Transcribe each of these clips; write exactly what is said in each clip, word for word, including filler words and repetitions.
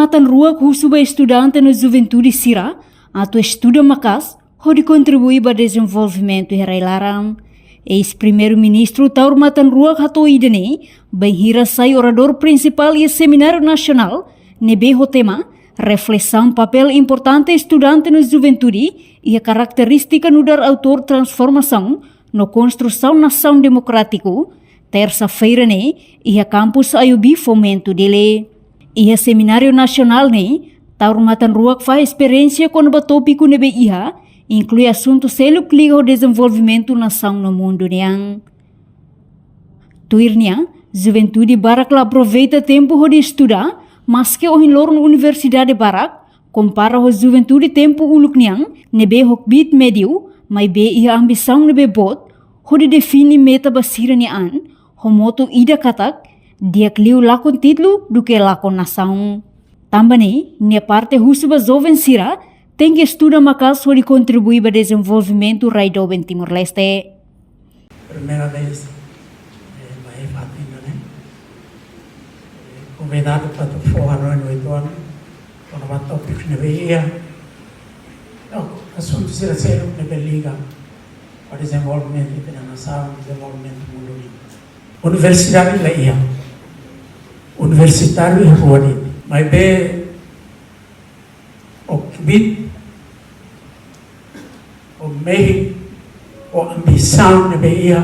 Matan Ruak husu ba estudante no juventude sira atu estuda maka'as hodi kontribui ba dezenvolvimentu iha rai-laran. Eis-Primeiru-Ministru Taur Matan Ruak hato'o ida-ne'e bainhira sai oradór prinsipál iha semináriu nasionál ne'ebé ho tema Reflesaun papél importante estudante no juventude iha karakterístika nu'udar autór transformasaun no konstrusaun nasaun demokrátiku, tersa-feira ne'e, iha kampus IOB Fomento, Dili. Iha semináriu nasionál ne'e, Taur Matan Ruak fahe esperiénsia kona-ba tópiku ne'ebé iha, inklui asuntu seluk liga ho dezenvolvimentu nasaun no mundu nian. Tuir nia, juventude barak la aproveita tempu hodi estuda, maske ohin loron universidade barak, kompara ho juventude tempu uluk nian, ne'ebé ho kbiit médiu, maibé iha ambisaun ne'ebé boot, hodi define meta ba sira-nia an, ho motu ida katak, di'ak liu lakon títulu duké lakon nasaun. Tanba ne'e, nia parte husu ba joven sira, tenke estuda maka'as hodi kontribui ba dezenvolvimentu rai doben Timor-Leste. Primeira vez, eh, ba iha fatin ida-ne'e. Eh, konvidadu para atu fó hanoin uitoan, kona-ba tópiku ne'ebé iha. Entaun, asuntu sira seluk ne'ebé liga ba dezenvolvimentu ita-nia nasaun, dezenvolvimentu mundu nian. Universidade la iha. Universitáriu iha rua de'it. Maibé, o kbiit, o mehi, o ambisaun ne'ebé iha,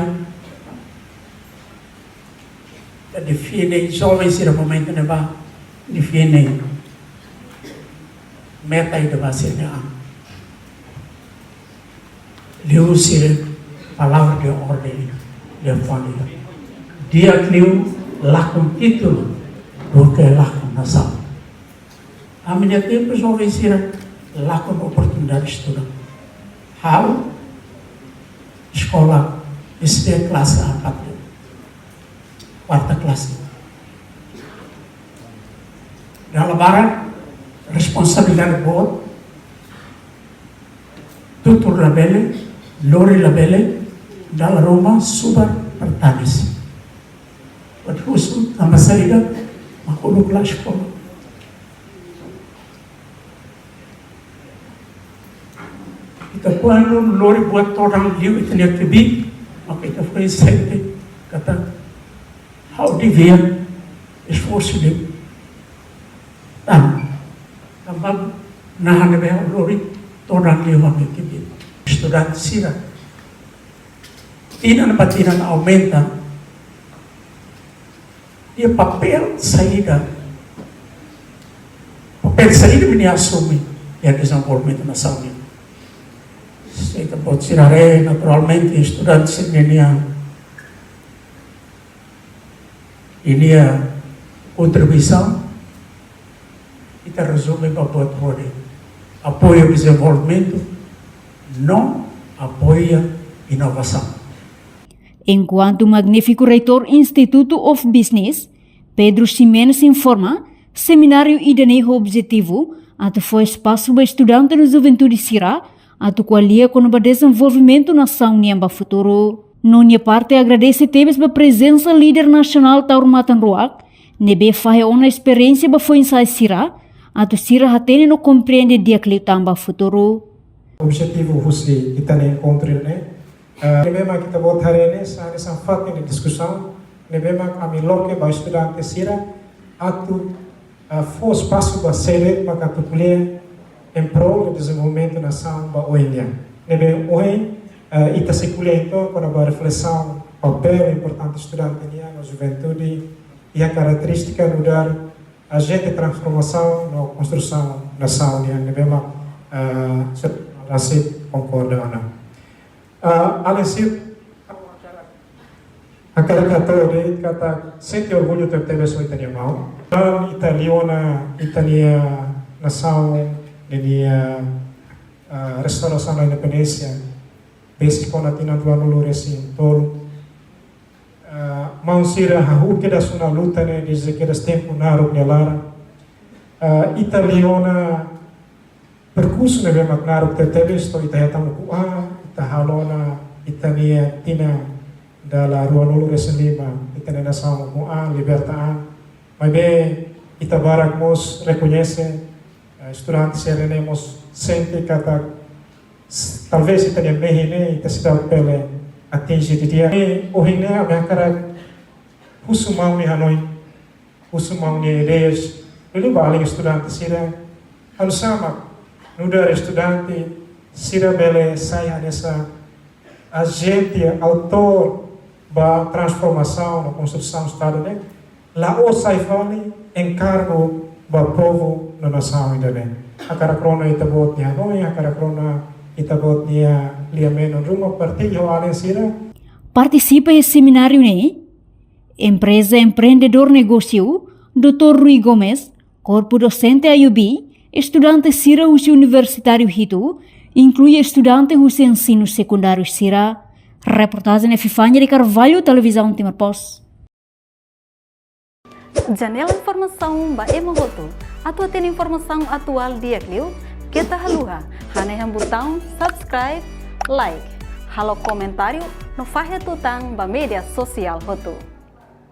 ita define, joven sira momentu ne'ebá, define meta ida ba sira-nia an. Liuhusi palavra de ordem de família. Di'ak liu lakon títulu duké lakon nasaun. Ami-nia tempu joven sira lakon oportunidade estuda. Ha'u eskola S D klase empat, kuarta klase. Dala barak responsabilidade boot, tutur labele, lori labele, dala ruma subar para tanis. Buat husu tanba saida mak uluk la eskola. Ita kuandu lori buat todan liu ita-nia kbiit, maka ita foin sente katak ha'u devia esforsu liu. Tan, tanba nahan ne'ebé ha'u lori todan liu ha'u-nia kbiit. Estudante sira, tinan ba tinan aumenta, iha papél saida, papél saida mak nia asume iha dezenvolvimentu nasaun nian. Se ita-boot sira haree, naturalmente, estudante sira-nia, nia kontribuisaun, ita rezume ba buat rua de'it: apoiu dezenvolvimentu, no apoiu inovasaun. Enkuantu Magnífiku Reitór Institute of Business, Pedro Ximenes informa, semináriu ida-ne'e ho objetivu atu fó espasu ba estudante no juventude sira atu ko'alia kona-ba dezenvolvimentu nasaun nian ba futuru. No nia parte agradese tebes ba prezensa líder nasionál Taur Matan Ruak, ne'ebé fahe ona esperiénsia ba foin-sa'e sira, atu sira hatene no komprende di'ak liután ba futuru. Objetivu husi ita-nia enkontru ne'e, eh, ne'ebé mak ita-boot haree ne'e sai hanesan fatin de diskusaun, ne'ebé mak ami loke ba estudante sira atu, eh, fó espasu ba sira mak atu ko'alia em prol de dezenvolvimentu nasaun ba oin nian. Ne'ebé ohin, eh, ita sei ko'alia entaun kona-ba reflesaun papél importante estudante nian no juventude iha karakterístika nu'udar ajente transformasaun no konstrusaun nasaun nian, ne'ebé mak, eh, se la se konkorda ona. Ah, além disso, hakarak hato'o de'it katak sente orgullu tebetebes ho ita-nia maun. Ita liu ona ita-nia nasaun, nia, ah, restaurasaun no independénsia, besik ona tinan ruanulu-resin-tolu. Ah, maun sira hahú kedas ona luta ne'e dezde kedas tempu naruk nia laran. Ah, ita liu ona perkursu ne'ebé mak naruk tebetebes to'o ita hetan ukun-an, ita halo ona ita-nia tinan dala ruanulu-resin-lima, ita-nia nasaun ukun-an, liberta an. Maibé Ita barak mós rekoñese, eh, estudante sira-ne'e mós sente katak s-, talvés ita-nia mehi ne'e ita seidauk bele atinje didi'ak. I ohin ne'e ami hakarak husu maun nia hanoin, husu maun nia ideias, liuliu ba alin estudante sira, oinsá mak nu'udar estudante sira bele sai hanesan ajente, autór ba transformasaun no konstrusaun Estadu ne'e, la'ós sai fali enkargu ba povu no nasaun ida-ne'e. Hakarak rona ita-boot nia hanoin, hakarak rona ita-boot nia liamen ruma, partilla ho alin sira. Partisipa iha semináriu ne'e empreza empreendedór negósiu, doutór Rui Gomes, korpu dosente I U B, estudante sira husi universitáriu hitu, inklui estudante husi ensinu sekundáriu sira. Reportajen Epifania de Carvalho, Televizaun Timor Post. Janela informasaun ba ema hotu. Atu hatene informasaun atuál di'ak liu, keta haluha hanehan butaun subscribe, like, halo komentáriu no fahe tutan ba média sosiál hotu.